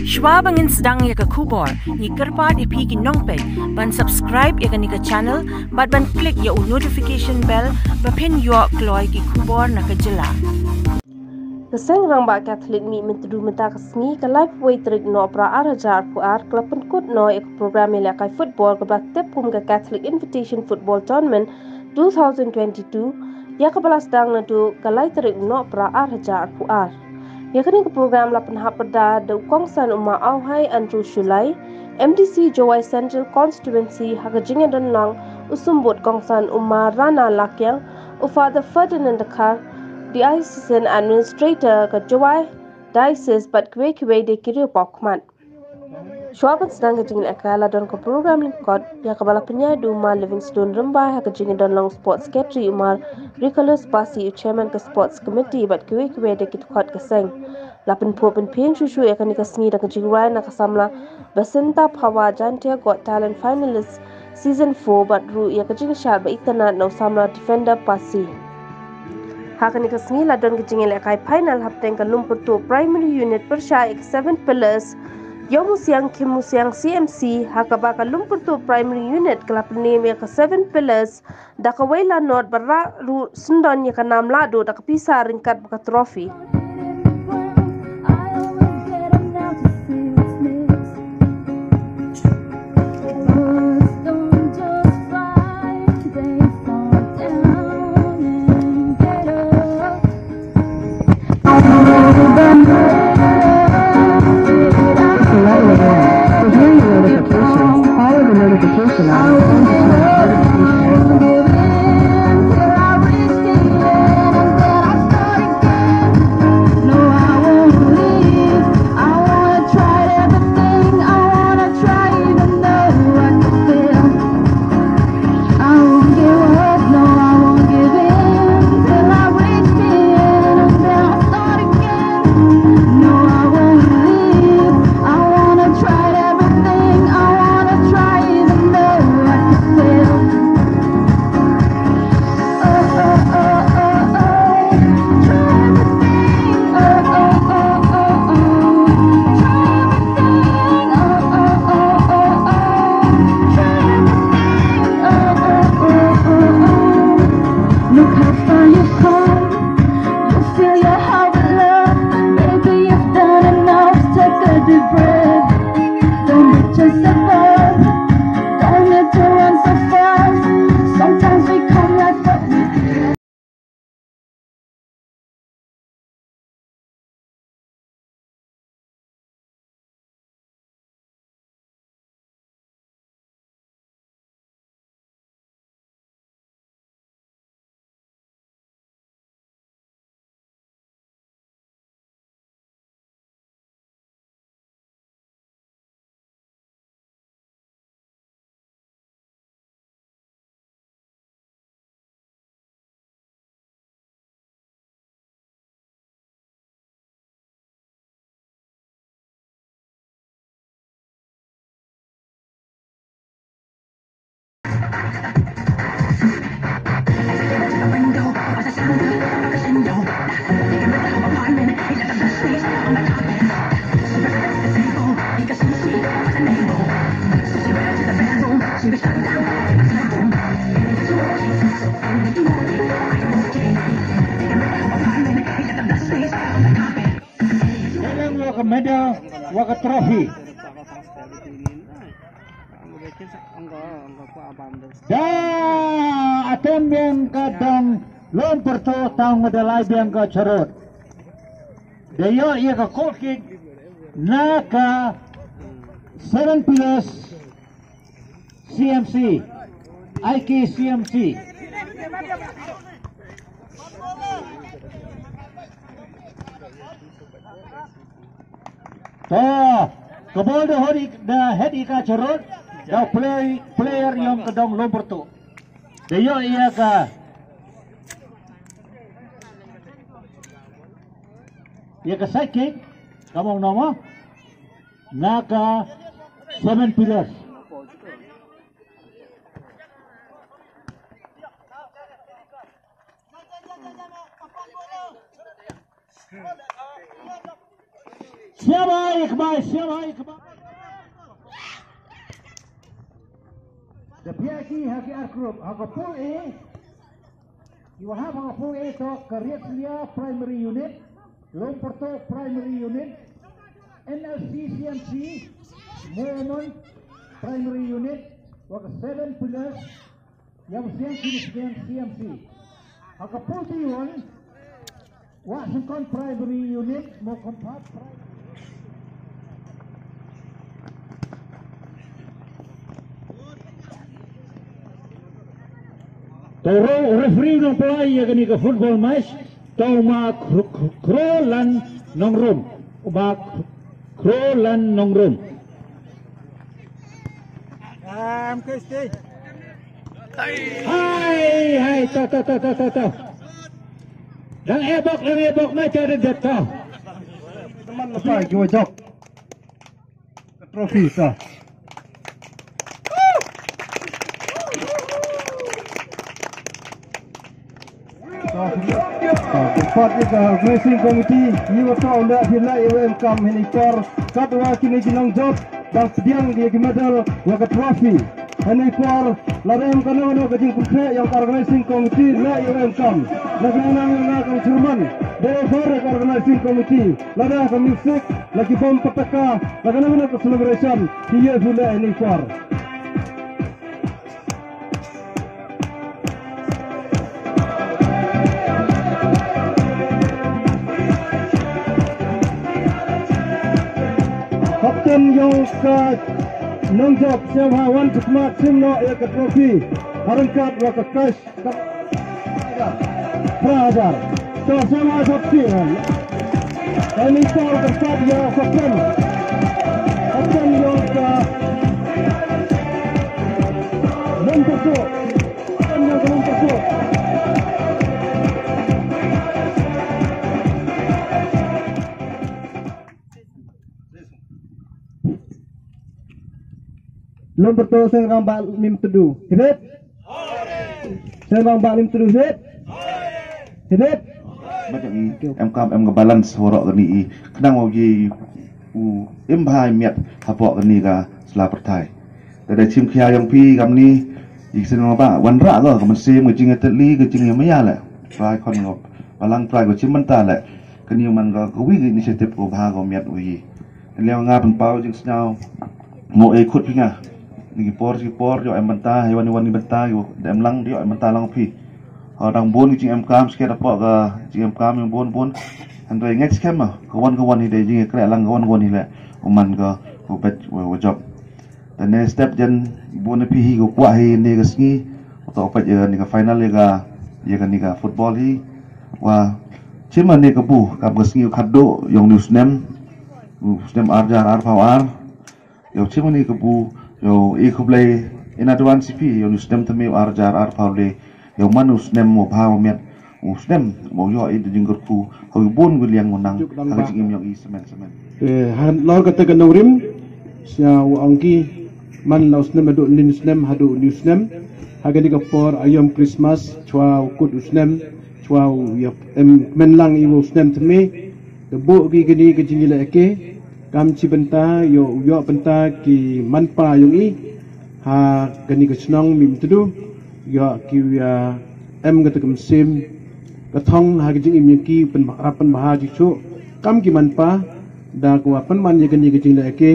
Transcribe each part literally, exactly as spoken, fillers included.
Shwa ba ngin sdang ïa ka khubor, ngi kyrpad ïa phi ki nongpeit ban subscribe ïa kane ka channel bad ban click ïa u notification bell ba phin ïoh kloi ki khubor na ka jylla. Ka Seng Rangbah Katholik Mihmyntdu mynta ka sngi ka laiphew tarik Nohprah ar hajar arphew ar ka la pynkut noh ïa ka program ïalehkai football kaba la tip kum ka Catholic Invitation Football Tournament two thousand twenty-two, ïa kaba la sdang naduh ka lai tarik Nohprah ar hajar arphew ar. Ïa kane ka program la pynhap pyrda da u Kongsan u Ma Auhai Andrew Shullai, M D C Jowai Central Constituency, ha ka jingïadon lang u Symbud Kongsan u Ma Rana Lakiang, u Father Ferdinand Dkhar, Diocesan Administrator ka Jowai Diocese bad kiwei kiwei de ki riew paw khmat. Shwa ban sdang ka jingïalehkai la don ka program lyngkot ïa kaba la pynïaid da u Ma Livingstone Rymbai, ha ka jingïadon lang u Sports Secretary u Ma Ricolus Pasi, u Chairman ka Sports Committee bad kiwei kiwei de ki dkhot ka seng. La pynphuh pynphieng shuh shuh ïa kane ka sngi da ka jingrwai na ka samla Basanta Phawa, Jaintia Got Talent Finalist Season four, bad ruh ïa ka jingshad ba itynnad na u samla Defender Pasi. Ha kane ka sngi la don ka jingïalehkai final hapdeng ka Lumpyrtuh Primary Unit pyrshah ïa ka Seven Pillars Ïewmusiang Khimmusiang C M C, ha kaba ka Lumpyrtuh Primary Unit ka la pynlem ïa ka Seven Pillars da ka wei la not bad la ruh syndon ïa ka nam lahduh da ka pisa ryngkat bad ka trophy. All of the notification items. Look how far you've come. You fill your heart with love. Baby, you've done enough. Take a deep breath. Don't be chased above. Don't need to run so fast. Sometimes we come like Dang wa ka medal wa ka trophy. Da atem biang ka dong Lumpyrtuh tang medal ai biang ka charot. Da ïoh ïa ka goal kick na ka Seven Pillars C M C, I K C M C. To, ka bol da hodi da head ïa ka charot da play, player ïong ka dong Lumpyrtuh. Da ïoh ïa ka, ïa ka side kick, ka mong noma na ka Seven Pillars. Siabai, kbai, siabai, kbai. Da pia ki ha ki ar group, ha ka pool A. Ki wa ha ka pool A to ka Riatlia Primary Unit, Lomperto Primary Unit, N L C C M C, Momon Primary Unit, wa ka Seven Pillars, Yam siang kini siang C M C. Ha ka pool T one, Washington Primary Unit, mo compound Primary. Toro referee nong pelai ya kani ka football match, tau ma Kro-, Kro-, Krolan Nongrum. Ma Kro-, Krolan Nongrum. Hai, hai, to, to, to, to, to, to. Dang ebok, dang ebok, na cha de to. Teman apa, kiwa jok. Trophy, to. Pat ïa ka organizing committee, ngi wa tau da phi la ïa em kam hini kor, kat wa kini ki nongjop, dang pdiang ïa ki medal wa ka trophy. Hini kor, la da em kano kano ka jingpynkhreh ïa ka organizing committee, la ïa em kam. La ka nang ïa ka chairman, da ïa ka organizing committee, la da ka music, la ki bom pataka, la kano kano ka celebration, ki ïa phi la hini kor. Kapten yong ka nongjop, siam ha wan khmat, sim noh ïa ka trophy. Harangkat wa ka cash. Phra hajar. To siam ha jop si. Ani por ka sat ya kapten. Kapten yong ka Lomperto. Kapten yong ka Lomperto. Lomperto Seng Rangbah Mim Tedu. Hibit. Seng Rangbah Mim Tedu. Hibit. Hibit. Em kam em ka balance waroh kani i. Khnang wa ki u im bha i miat hapoh kani ka sla pyrthai. Te da chim khia yong phi kamni i Seng Rangbah wanrah ko ka mynsiem ka jingïatylli ka jingïamaya le. Trai khon ko balang trai ko chim mynta le. Kani man ka kawi ka initiative ko bha ko miat wi. Liang nga pynpaw jingsngaw. Mo e khut phi nga. Ni ki por ki por ïoh em bynta, ïoh wan wan ni bynta, ïoh em lang ïoh em bynta lang phi. Ho dang bun ki jingem kam sket apo ka jingem kam ïoh bun bun. Hynrei ngeit skhem ma ka wan ka wan hi dei jingïakhreh lang ka wan ka wan hi le. U man ka u bet u jop. Te ne step jan bun phi hi ko kwah hi ne ka sngi. Uto pat ïa ni ka final ïa ka ïa ka ni ka football hi. Wa chim ma ne ka bu kam ka sngi u khadduh yong ni u snem. U snem ar jar ar phaw ar. Yow chim ma ne ka bu yow i khublei in advance phi yow ni u snem tame u ar jar ar phaw le. Yow man u snem mo bha mo miat. U snem mo ïoh i da jingkyrkhu ha u bun u liang u nang ha ka jingim yong i semen semen. Eh, ha lor kata ka nongrim sha u ong ki man la u snem haduh ni u snem haduh ni u snem ha kani ka por aïom Christmas chwa u kut u snem chwa u ïap em men lang i u snem tme. Te buh ki kani ka jingïaleh ke kam chi bynta ïoh ïoh bynta ki manpa yong i ha kani ka chnong Mim Tedu ïoh ki ïa em kata ka mynsiem ka thong ha ka jingim yong ki pynbha pynbha jichuh kam ki manpa da ka wa pynman ïa kani ka jingleh ke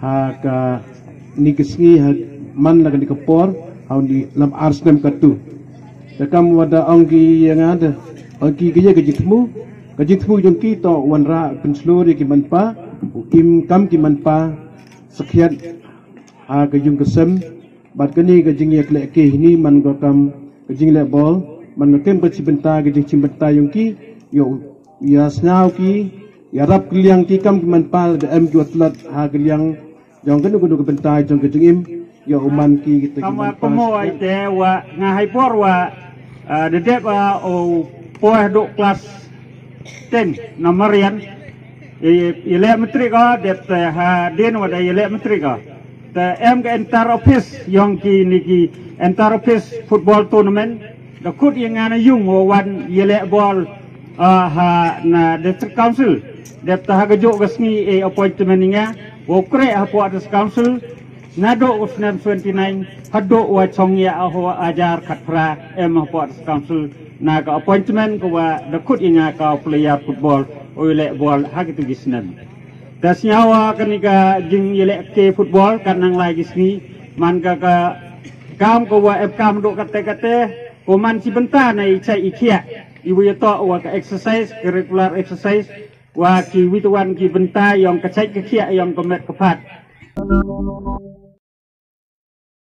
ha kani ka sngi ha man la kani ka por ha u ni lam ar snem katu. Te kam wa da ong ki ïa nga da ong ki ka ïa ka jingthmu ka jingthmu jong ki to wanrah pynshlur ïa ki manpa u im kam ki manpa sakhiat ha ka yung ka sem. Bad kani ka jingïakhleh ki hini man ka kam ka jingleh bol man ka kem ka chibynta ka jingchibynta yong ki ïa ïa sngaw ki ïa rap kylliang ki kam ki manpa da em ki wa tlot ha kylliang jong kano kano ka bynta jong ka jingim ïa u man ki kita ki manpa. Kamo ai te wa nga hai por wa ah, da dep ah, u poh duk klas ten na marian. Ïa leh metrik ah, dep te ha din wa da ïa leh metrik ah. Te em ka inter office yong ki ni ki inter office football tournament. Da kut ïa nga na yung wa wan ïa leh bol ah, ha na district council. Dep ta ha ka jok ka sngi e appointment nga wow kreh hapoh Arts Council naduh u snem seventy nine haduh wa chong ya aho ajar khat phra em hapoh Arts Council na ka appointment ka wa da khut ya nga ka player football u leh ball ha kitu ki snem. Ta snyawa kani ka jing yeleh ke football kan nang lai ki sngi man ka ka kam ka wa ep kam dok kate kate ko man ki bynta na i chai i khiah i wa yato wa ka exercise ka regular exercise wa ki witawan ki bynta yong ka chai ka khiah yong ka met ka phat.